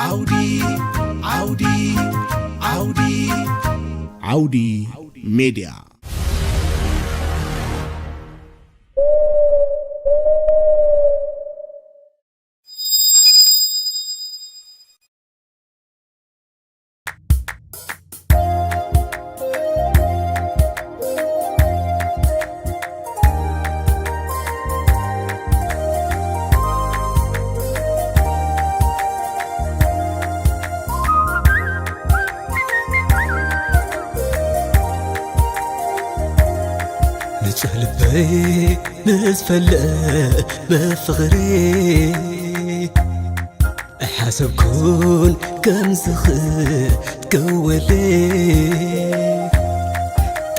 ዓውዲ ዓውዲ ዓውዲ ዓውዲ ሜድያ። ንጹህ ልበይ ምስ ፈለመ ፍቕሪ ኣይሓሰብኩን ከም ዝኽትከወለይ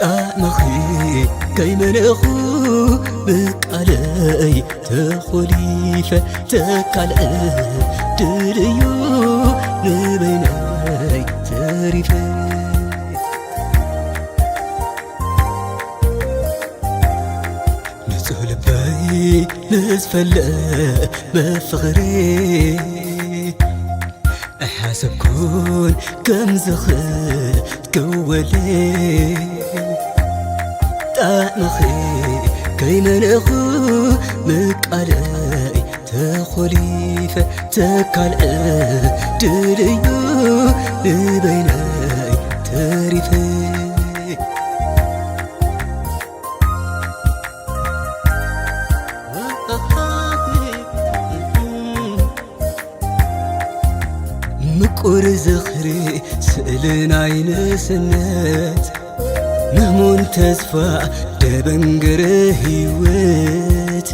ጣዕምኺ ከይመነኹ ብቃለይ ተኾሊፈ ተካልአ ድልዩ ንበይነይ ተሪፈ ንጹህ ልበይ ምስ ፈለመ ፍቕሪ ኣይሓሰብኩን ከም ዝኽትከወለይ ጣዕምኺ ከይመነኹ ምቃለይ ተኾሊፈ ተካልአ ድልዩ ንበይነይ ተሪፈ ምቁር ዝኽሪ ስእሊ ናይ ንእስነት ምህሙን ተስፋ ደበንገረ ህይወት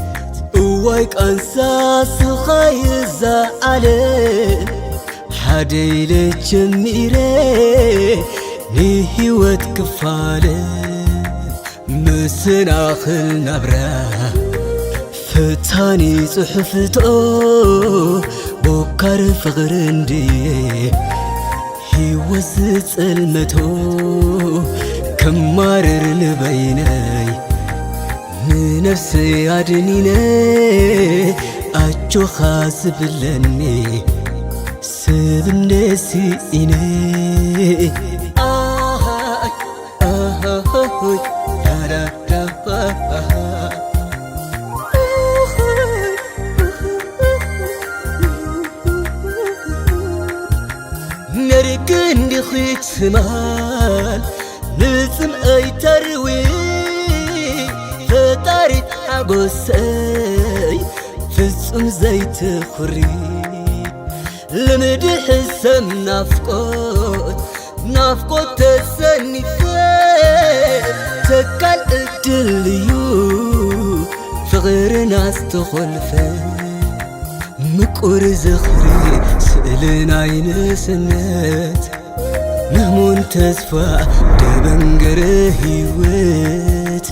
እዋይ ቃንሳ ስኻይ እዛ ዓለም ሓደ ኢለ ጀሚረ ንህይወት ክፋለ መሰናኽል ናብራ ፈታኒ ጽሑፍቶ ቦካር ፍቕሪ እንድየ ህይወት ዝጸልመቶ ከማርር ንበይነይ ንነፍሰይ ኣድኒነ ኣጆኻ ዝብለኒ ስብነሲ ኢነ ኣሃይ ኣሃይ ዳዳዳባ ነርክ እንዲኺ ትማል ንጽምኣይ ተርዊ ፈጣሪት ሓጎሰይ ፍጹም ዘይትኹሪ ልምዲ ሕሰም ናፍቆት ናፍቆት ተሰኒፈ ተካል ዕድል እዩ ፍቕርና ዝተኾልፈ ምቁር ዝኽሪ ስእሊ ናይ ንእስነት ምህሙን ተስፋ ደበንገረ ህይወት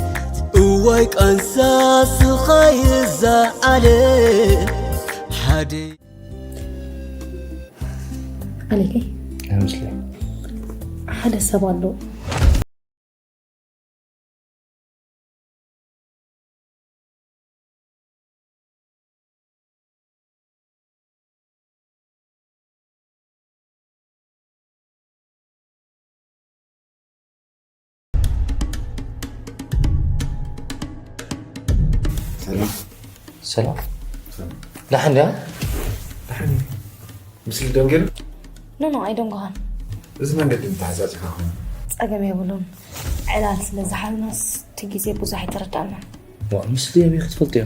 እዋይ ቃንሳ ስኻይ እዛ ዓለም ሓደ ኣለይከይ ኣይመስለይ ሓደ ሰብ ኣሎ ሰላም ደሓን ድያ? ደሓን እዩ። ምስሊ ደንጊሩ? ኖ ኖ ኣይደንጎኻን። እዚ መንገዲ ምተሓጻጺኻ ኾይኑ። ጸገም የብሉን። ዕላል ስለ ዝሓዝናስ እቲ ግዜ ብዙሕ ኣይተረድኣናን። ዋእ ምስ ድዮም ኢኺ ትፈልጥዮ?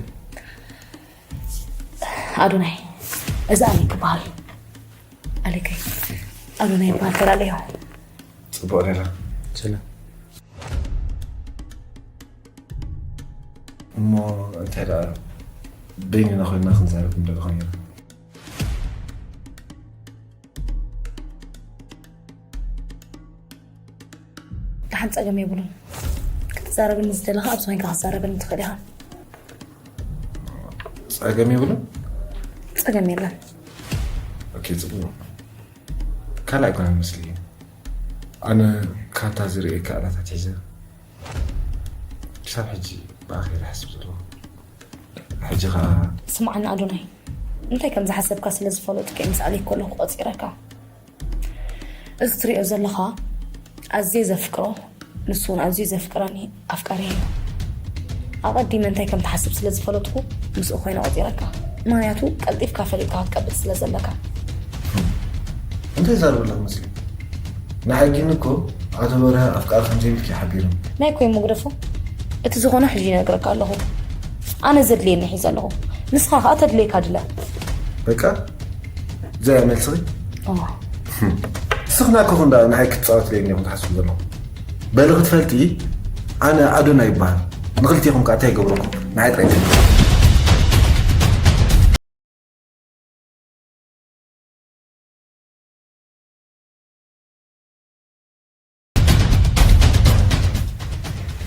ኣዶናይ እዚ ኣሊ ክበሃል። ኣሊከይ ኣዶናይ ይበሃል ተላለዮ። ጽቡቕ ደላ። ሰላም። እሞ እንታይ ደኣ በይንና ኮይንና ክንዛረብ ምደለኹ ነይረ። ደሓን ጸገም የብሉን። ክትዛረበኒ ዝደለኻ ኣብዚ ኮይንካ ክትዛረበኒ ትኽእል ኢኻ። ጸገም የብሉን። ጸገም የለን። ኦኬ ጽቡቕ። ካልኣይ ጓል መስልዩ ኣነ ካብታ ዝርእየካ ዕለት ኣትሒዘ ክሳብ ሕጂ ብኣኺ እየ ዝሓስብ ዘለኹ። ሕጂ ኸኣ ስምዓኒ ኣዶናይ፣ እንታይ ከም ዝሓሰብካ ስለ ዝፈለጥኩ እየ ምስ ኣሌክ ከለኹ ቆጺረካ። እዚ ትሪኦ ዘለኻ ኣዝየ ዘፍቅሮ፣ ንሱ እውን ኣዝዩ ዘፍቅረኒ ኣፍቃሪ እዩ። ኣቐዲመ እንታይ ከም ትሓስብ ስለ ዝፈለጥኩ ምስኡ ኮይነ ቆጺረካ። ምኽንያቱ ቀልጢፍካ ፈሊጥካ ክትቀብጽ ስለ ዘለካ። እንታይ ዛረብ ኣለኹ መስሊ? ንዓይ ግን እኮ ኣቶ በርሀ ኣፍቃሪ ከም ዘይብልኪ ሓቢሮም። ናይ ኮይን መጉደፎ እቲ ዝኾነ ሕጂ ይነግረካ ኣለኹ። ኣነ ዘድልየኒ ሒዘ ኣለኹ። ንስኻ ከኣ ተድልየካ ድለ። በቃ እዛ እያ መልስኺ? እዋ። ንስኽና እኮ እንዳ ንዓይ ክትጻወትለይ እኒኹም ትሓስቡ ዘለኹም። በሊ ክትፈልጢ ኣነ ኣዶና ይበሃል። ንኽልቴኹም ከኣ እንታይ ይገብረኩም? ንዓይ ጥራይ ትፈልጡ።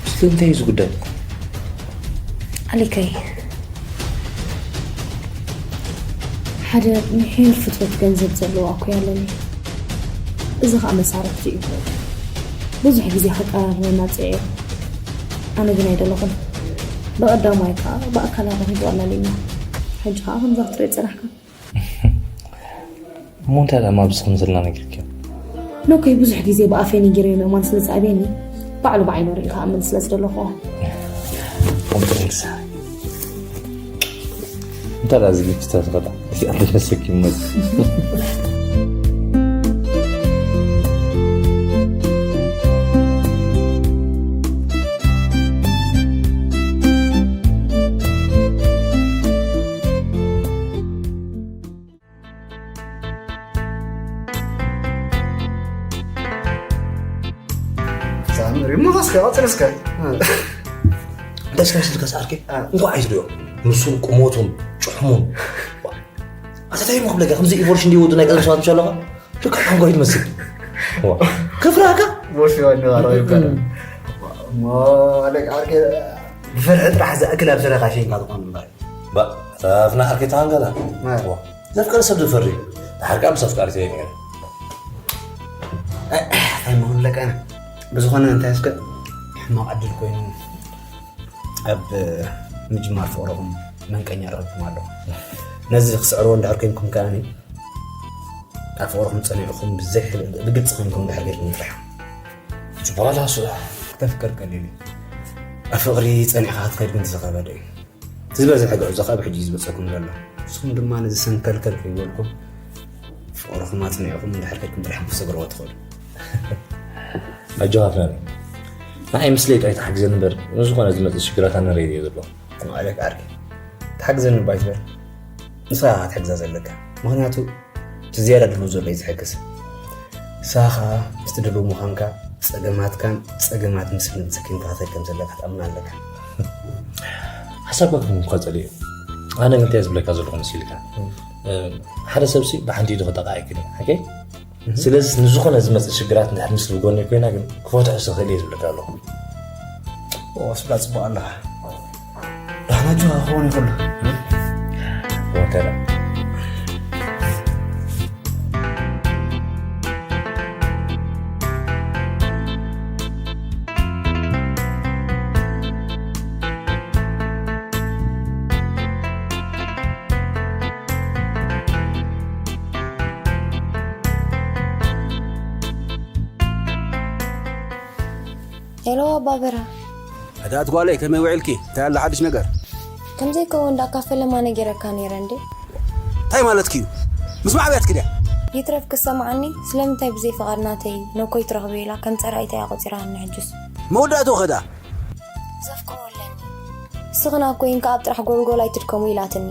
እስቲ እንታይ እዩ እዚ ጉዳይ? ኣሊከይ ሓደ ምሒር ፍትወት ገንዘብ ዘለዎ ኣኮይ ኣለኒ። እዚ ከዓ መሳርሕቲ እዩ። ብዙሕ ግዜ ከቀራርበና ፅዒሩ። ኣነ ግን ኣይደለኹን። ብቐዳማይ ከዓ ብኣካል ኣራኺቡ ኣላልዩና። ሕጂ ከዓ ከምዛ ክትሪኦ ዝፀናሕካ። እሞ እንታይ ደኣ ማብዚ ከም ዘለና ነጊርክዮ? ኖከይ ብዙሕ ግዜ ብኣፈይ ነጊረዮ ምእማን ስለ ዝኣብየኒ ባዕሉ ብዓይኑ ርኢ ክኣምን ስለ ዝደለኹ። ከምጥንሳ እንታይ ደኣ ዝግጅታት ኸዳ እዚኣ ተፈሰኪ መዝ ሳምሪ እሞ እስከ ቀፅል እስከ። ደስ ከም ስልከ ሰዓርኪ እንኳዕ ኣይትሪኦ። ንሱን ቁመቱን ጭሕሙን ኣተታይ ሞ ክብለካ ከምዚ ኢቮሉሽን እንዲወዱ ናይ ቀደም ሰባት ምሽ ኣለኻ ልካ ሓንጓይ ትመስል ክፍራካ ቦሽ ይባል ነው አረው ይባላል። ሞ ለቃ ብፍርሒ ጥራሕ ዝኣክል ኣብ ስረኻ ሸይንካ ትኾን እምበር ኣፍና ዓርከይ ተሃንገላ ዘፍቀር ሰብ ዝፈሪ ድሓር ከዓ ምስ ኣፍቃሪት እየ ነይረ እንታይ መሆን ለቀነ ብዝኾነ እንታይ እስከ ሕማቕ ዕድል ኮይኑ ኣብ ምጅማር ፍቕርኹም መንቀኛ ረኽብኩም ኣለኹ ነዚ ክስዕርዎ እንድሕር ኮይንኩም ከኣኒ ኣብ ፍቕርኹም ጸኒዕኹም ብዘይ ብግልጺ ኮይንኩም እንድሕር ጌርኩም ጥራሕ ጽቡቕ ኣላ ሱላ ክተፍቅር ቀሊል እዩ ኣብ ፍቕሪ ጸኒዕኻ ክትከድ ግን ዝኸበደ እዩ እቲ ዝበዝሐ ግዕዞ ካብ ሕጂ እዩ ዝበጸኩም ዘሎ ንስኹም ድማ ነዚ ሰንከልከል ከይበልኩም ፍቕርኹም ኣጽኒዕኹም እንድሕር ከድኩም ጥራሕ ክትሰግርዎ ትኽእሉ ኣጆኻ ፍናኒ ንዓይ ምስለይ ጥራይ ተሓግዘኒ እምበር ንዝኾነ ዝመፅእ ሽግራት ኣነ ሬድዮ ዘሎ ማዕረግ ዓርኪ ተሓግዘኒ እባ ይትበል ንስኻ ክትሕግዛ ዘለካ ምኽንያቱ እቲ ዝያዳ ድልው ዘሎ እዩ ዝሕግዝ ንስኻ ከዓ ምስቲ ድልው ምዃንካ ፀገማትካን ፀገማት ምስልን ሰኪምካ ክትኸድ ከም ዘለካ ትኣምን ኣለካ ሓሳብካ ክፍህም እኳ ፀሊእ ኣነ ግን እንታይ ዝብለካ ዘለኹ መሲልካ ሓደ ሰብሲ ብሓንቲ ኢዱ ክጠቃ ኣይክእልን ሓቀይ ስለዚ ንዝኾነ ዝመፅእ ሽግራት እንድሕር ምስ ብጎነይ ኮይና ግን ክፈትሖ ዝኽእል እየ ዝብለካ ኣለኹ ስብላ ፅቡቅ ኣለኻ ዳህና ጅዋ ክኸውን ይኽእሉ ወከላ ሄሎ ኣባበራ ኣዳት ጓለይ ከመይ ውዒልኪ እንታይ ኣሎ ሓድሽ ነገር ከምዘይከውን ዳካ ፈለማ ነጊረካ ነይረ እንዴ እንታይ ማለትኪ እዩ ምስ ማዕብያትኪ ድያ ይትረፍ ክሰማዓኒ ስለምንታይ ብዘይ ፍቓድ ናተይ ነኮይ ትረኽበ ኢላ ከም ጸራኢታ እያ ቆጺራኒ ሕጅስ መወዳእትኡ ኸዳ ዘፍቅሮ ኣለኒ ንስኽን ኣኮይን ከኣ ኣብ ጥራሕ ጎልጎል ኣይትድከሙ ኢላትኒ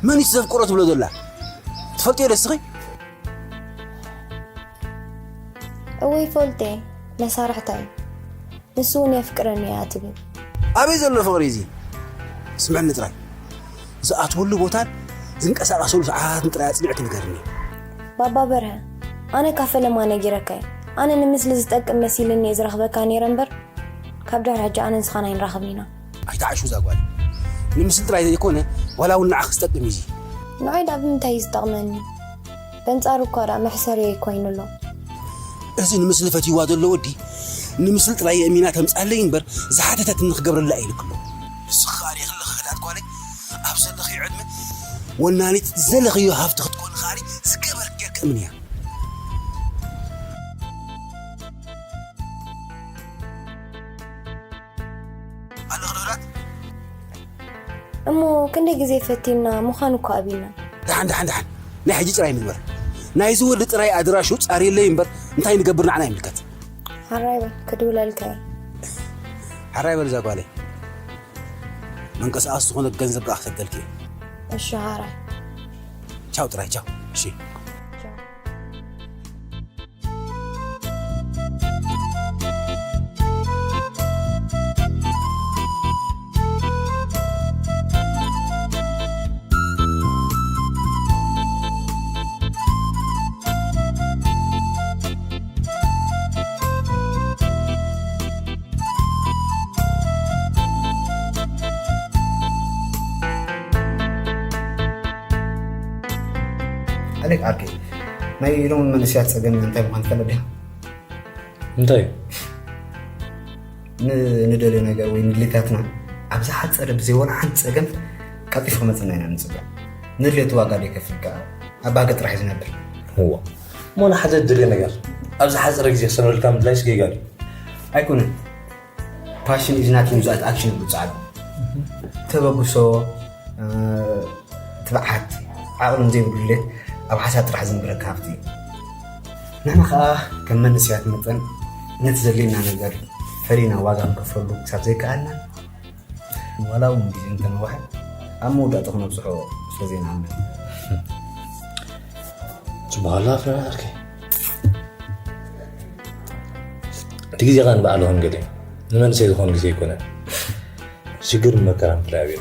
መን እዩ ዘፍቅሮ ትብሎ ዘላ ትፈልጥዮ ዶ እስኺ እወ ይፈልጦ መሳርሕታ እዩ ንሱ እውን የፍቅረኒ እያ ትብል ኣበይ ዘሎ ፍቕሪ እዚ ስምዕኒ ጥራይ ዝኣትወሉ ቦታን ዝንቀሳቐሰሉ ሰዓትን ጥራይ ኣፅኒዕኪ ንገርኒ ባባ በርሀ ኣነ ካብ ፈለማ ነጊረካ እየ ኣነ ንምስሊ ዝጠቅም መሲልኒ እየ ዝረኽበካ ነይረ እምበር ካብ ድሕሪ ሕጂ ኣነ ንስኻን ኣይንራኸብን ኢና ኣይትዓሹ እዛ ጓል ንምስሊ ጥራይ ዘይኮነ ዋላ እውን ንዓኺ ዝጠቅም እዩ እዚ ንዓይ ዳ ብምንታይ እዩ ዝጠቕመኒ በንጻሩ እኳ ደኣ መሕሰሪየይ ኮይኑ ኣሎ። እዚ ንምስሊ ፈትይዋ ዘሎ ወዲ ንምስሊ ጥራይ የእሚና ተምጽኣለይ እምበር ዝሓተተትኒ ክገብረላ እየ ኢልክሎ። ንስኺ ከኣ ርኢኺ ኣለኺ ክእላት ጓለይ ኣብ ዘለኽዮ ዕድመ ወናኒት ዘለኽዮ ሃፍቲ ክትኮን ከኣኒ ዝገበርክ ጌርካ እምንያ። ኣለኽ ዶላት? እሞ ክንደይ ግዜ ፈቲና ምዃን እኮ ኣቢና። ደሓን ደሓን ደሓን፣ ናይ ሕጂ ጥራይ ምንበር። ናይዚ ወዲ ጥራይ ኣድራሹ ጻርየለይ እምበር እንታይ ንገብር ንዓና ይምልከት። ሓራይ በል፣ ክድውለልካ እየ። ሓራይ በል እዛ ጓለይ። መንቀሳቐሲ ዝኾነ ገንዘብ ደኣ ክሰደልኪ እየ። እሺ ሓራይ። ቻው ጥራይ ቻው። እሺ። ኣሌክ ዓርከይ፣ ናይ ሎሚ መንእሰያት ጸገም እንታይ ምዃኑ ትፈልጥ ዲኻ? እንታይ እዩ? ን- ንደልዮ ነገር ወይ ንድሌታትና ኣብ ዝሓጸረ ብዘይ ወላ ሓንቲ ጸገም ቀልጢፉ ክመጽና ኢና ንጽበ። ንድሌቱ ዋጋ ደይከፍል ከኣ ኣብ ባህጊ ጥራሕ እዩ ዝነብር። እዋ፣ እሞ ንሓደ እድልዮ ነገር ኣብ ዝሓጸረ ግዜ ክሰምረልካ ምድላይስ ጌጋ ድዩ? ኣይኮነን። Passion is nothing without action ይብሉ ጻዕዱ። ተበግሶ፣ እ፣ ትብዓት፣ ዓቕልን ዘይብሉ ድሌት ኣብ ሓሳብ ጥራሕ ዝንብረካ ሃብቲ እዩ። ንሕና ከኣ ከም መንእሰያት መጠን ነቲ ዘድልየና ነገር ፈሊና ዋጋ ክንከፍለሉ ክሳብ ዘይከኣልና፣ ዋላ እውን ግዜ እንተነውሐ ኣብ መወዳእታ ክነብጽሖ ስለ ዘይንኣምን። ጽቡቕ ኣላ ፍረ ዓርከይ። እቲ ግዜ ኸኣ ንባዕሉ ከም ገለ እዩ። ንመንእሰይ ዝኾን ግዜ ኣይኮነን። ሽግር መከራ ምፍላይ ኣብዩ።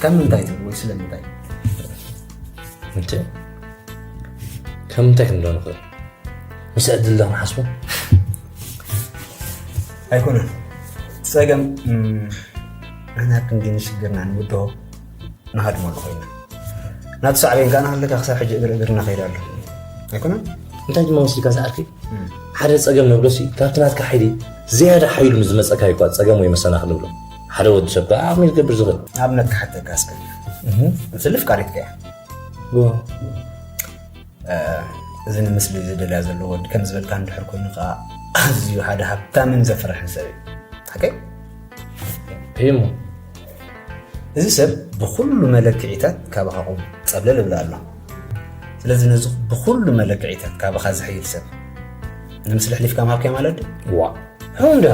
ካብ ምንታይ ትብል ወይ ስለምንታይ? እንተ ካብ ምንታይ ክንብሎ ንኽእል? ምስ ዕድል ዶ ክንሓስቦ? ኣይኮነን። ጸገም፣ እም፣ ንሕና ክንዲ ንሽግርና ንውድሆ ንሃድመሉ ኮይና። ናቱ ሳዕቤን ከኣ ንሃለካ ክሳብ ሕጂ እግር እግር እናኸይድ ኣሎ። ኣይኮነን? እንታይ ድማ መስልካ ዝኣርኪ? ሓደ ጸገም ንብሎሲ ካብቲ ናትካ ሓይሊ ዝያዳ ሓይሉ ምስ ዝመጸካ እዩ እኳ ጸገም ወይ መሰናኽል ንብሎ። ሓደ ወዲ ሰብ ከኣ ዓቕሚ ክገብር ዝኽእል። ንኣብነት ክሓተካ እስከ። እቲ ልፍ ቃሪትካ እያ። እ፣ እዚ ንምስሊ ዝደልያ ዘሎ ወዲ ከም ዝበልካ እንድሕር ኮይኑ ከኣ ኣዝዩ ሓደ ሃብታምን ዘፍርሕን ሰብ እዩ። ሓቀይ? እዩ እሞ። እዚ ሰብ ብኹሉ መለክዒታት ካባኻ ቁም ጸብለል እብል ኣሎ። ስለዚ ነዚ ብኹሉ መለክዒታት ካባኻ ዝሕይል ሰብ ንምስሊ ኣሕሊፍካ ምሃብካዮ ማለት ድዩ? ዋ፣ ሕሙም ድኻ?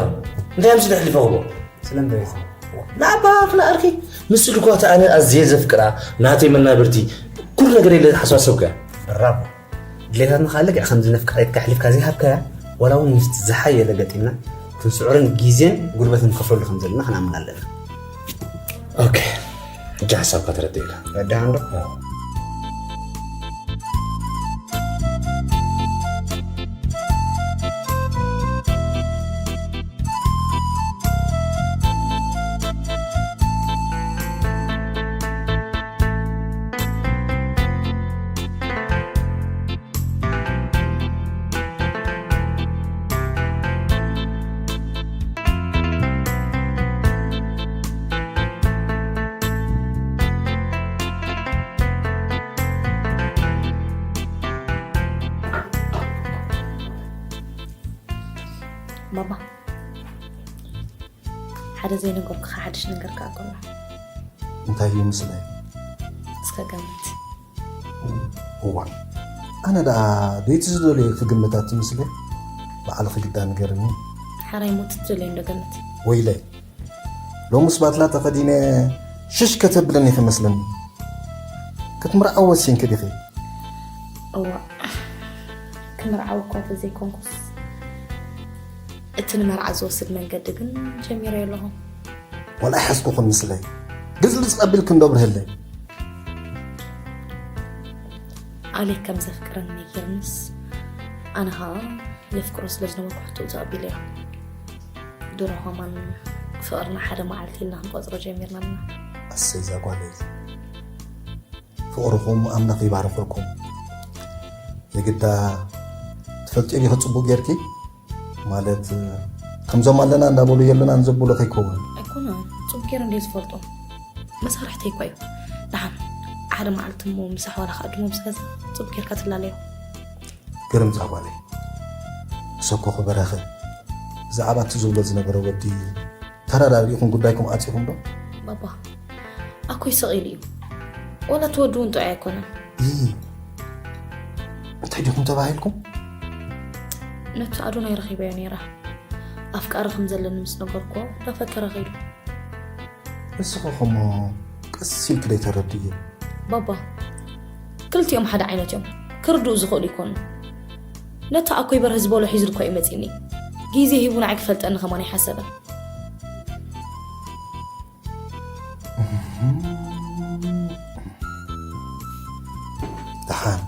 እንታይ ኣብ ምስሊ ኣሕሊፈ ክህቦ? ስለምንታይ ኢኻ? ንኣባኻ ክነኣርኪ? ምስሉ እኳ እቲ ኣነ ኣዝየ ዘፍቅራ ናተይ መናብርቲ ኩሉ ነገር ኢለ ዝሓስባ ሰብ ከ? ብራቮ። ድሌታትና ከኣ ልክዕ ከምዚ ነፍቃሪትካ ኣሕሊፍካ ዘይሃብካያ፣ ዋላ እውን ምስቲ ዝሓየለ ገጢምና ክንስዕሮን ግዜን ጉልበትን ንኸፍለሉ ከም ዘለና ክንኣምን ኣለና። ኦኬ፣ ሕጂ ሓሳብካ ተረዲእካ። ረዳሃ እንዶ? ባባ፣ ሓደ ዘይነገርኩኻ ሓድሽ ነገር ከኣ ኣሎ። እንታይ እዩ ምስለይ? እስከ ገምት። እዋ፣ ኣነ ደኣ ደይቲ ዝደልዮ ክግምታት ትምስለ? በዓልኺ ግዳ ንገርኒ። ሓራይ ሞት ትደልዮ እንዶ ገምት። ወይለይ፣ ሎምስ ባትላ ተኸዲነ ሽሽ ከተብለኒ ኢኺ መስለኒ። ክትምርዓዊ ወሲንኪ ዲኺ? እዋ፣ ክምርዓው እኳ ተዘይኮንኩስ፣ እቲ ንመርዓ ዝወስድ መንገዲ ግን ጀሚረዮ ኣለኹ። ዋላ ኣይሓዝኩኹን ምስለይ። ግልጽ ኣቢልኪ እንዶ ኣብርህለይ። ኣሌክ ከም ዘፍቅረኒ ነጊርንስ፣ ኣነ ኸኣ የፍቅሮ ስለ ዝነበርኩ ሕቶኡ ተቐቢለዮ። ድሮ ኸማን ፍቕርና ሓደ መዓልቲ ኢልና ክንቆጽሮ ጀሚርና ኣለና። ኣሰይ እዛ ጓለይ። ፍቕርኹም ኣምላኽ ይባርኸልኩም። የግዳ ትፈልጥዮ ዲኺ ጽቡቕ ጌርኪ? ማለት ከምዞም ኣለና እንዳበሉ የለናን ዘብሉ ከይከውን። ኣይኮነን፣ ጽቡቕ ጌረ እንድየ ዝፈልጦ። መሳርሕተይ እኳ እዩ። ደሓን ሓደ መዓልቲ እሞ ምስ ኣሕዋትካ ዕድመ ምስ ገዛ ጽቡቅ ጌርካ ትላለዮ። ግርም ዛጓለይ። ሰኮ ክበረኸ ብዛዕባ እቲ ዝብሎ ዝነበረ ወዲ ተረዳዲእኹም ጉዳይኩም ዓጺኹም ዶ? ባባ፣ ኣኮይ ስቕ ኢሉ እዩ። ወላ እቲ ወዲ እውን ጥዑይ ኣይኮነን። ይ እንታይ ዲኹም ተባሂልኩም? ነብሲ ኣዶናይ ረኺበዮ ነይረ። ኣፍቃሪ ከም ዘለኒ ምስ ነገርኩዎ፣ እንዳፈከረ ኸይዱ። ንስኺ ኸሞ ቀስ ኢልኪ ደይተረድእዮ? ባባ፣ ክልቲኦም ሓደ ዓይነት እዮም። ክርድኡ ዝኽእሉ ይኮኑ። ነቲ ኣኮይ በርሀ ዝበሎ ሒዙ እኮ እዩ መጺኒ። ግዜ ሂቡ ንዓይ ክፈልጠኒ ከማን ኣይሓሰበን። ደሓን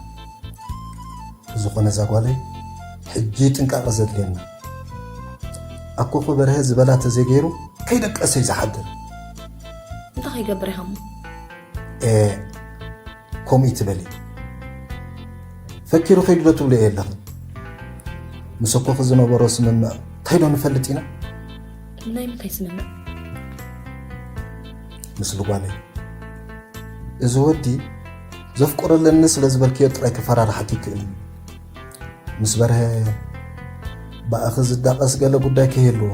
ዝኾነ እዛ ጓለይ ሕጂ ጥንቃቐ ዘድልየና። ኣኮ በርሀ ዝበላ ተዘይገይሩ ከይደቀሰ እዩ ዝሓድር። እንታይ ከይገብር ኢኻ እሞ? ኤ፣ ከምኡ ትበሊ። ፈኪሩ ከይዱ ዶ ትብሎ እየ ኣለኹ? ምስ ኣኮኺ ዝነበሮ ስምምዕ እንታይ ዶ ንፈልጥ ኢና? ናይ ምንታይ ስምምዕ? ምስ ልጓለይ። እዚ ወዲ ዘፍቅሮ ኣለኒ ስለ ዝበልክዮ ጥራይ ክፈራርሓኪ ይክእል እዩ። ምስ በርሀ ብኣኺ ዝዳቐስ ገለ ጉዳይ ከይህልዎ።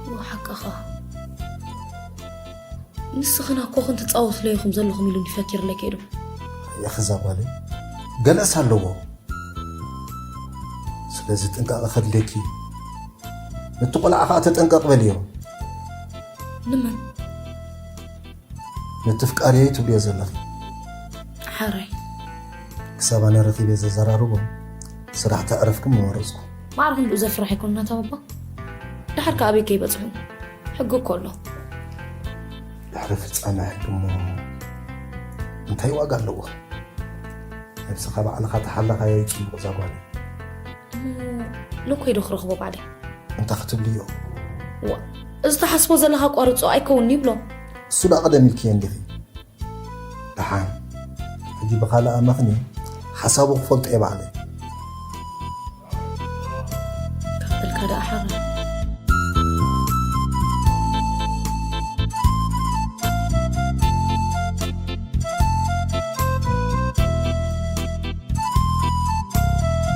እዎ ሓቅኻ። ንስኽን ኣኮኽን ትጻወቱለይ ኢኹም ዘለኹም ኢሉኒ ፈኪሩለይ ከይዱ። ያኺ እዛ ጓለይ ገለስ ኣለዎ። ስለዚ ጥንቃቐ ከድልየኪ እዩ። ነቲ ቆልዓ ኸዓ ተጠንቀቕ በልዮ። ንመን? ነቲ ፍቃርየይ ትብልዮ ዘለኺ። ሓራይ። ክሳብ ኣነ ረኺበ ዘዘራርቦ ስራሕ ተዕረፍኩም ምመረጽኩ። ማዕረ ክንድኡ ዘፍርሕ ኣይኮነን ኣታ ባባ። ድሓር ከ ኣበይ ከይበጽሑ? ሕጊ እኮ ኣሎ። ድሕሪ ፍጻመ ሕጊ እሞ እንታይ ዋጋ ኣለዎ? ነብስኻ ባዕልኻ ተሓለኻዮ እዩ ጽቡቕ እዛ ጓል። እሞ ንኮይ ዶ ክረኽቦ ባዕለይ? እንታይ ክትብልዮ? ዋ፣ እዚ ትሓስቦ ዘለኻ ኣቋርጾ ኣይከውን ይብሎ። እሱ ደኣ ቀደም ኢልክዮ እንዲኺ። ደሓን ሕጂ ብኻልእ ኣመኽንዮ ሓሳቡ ክፈልጦ እየ ባዕለይ። ካበልካ ደኣ ሓራ።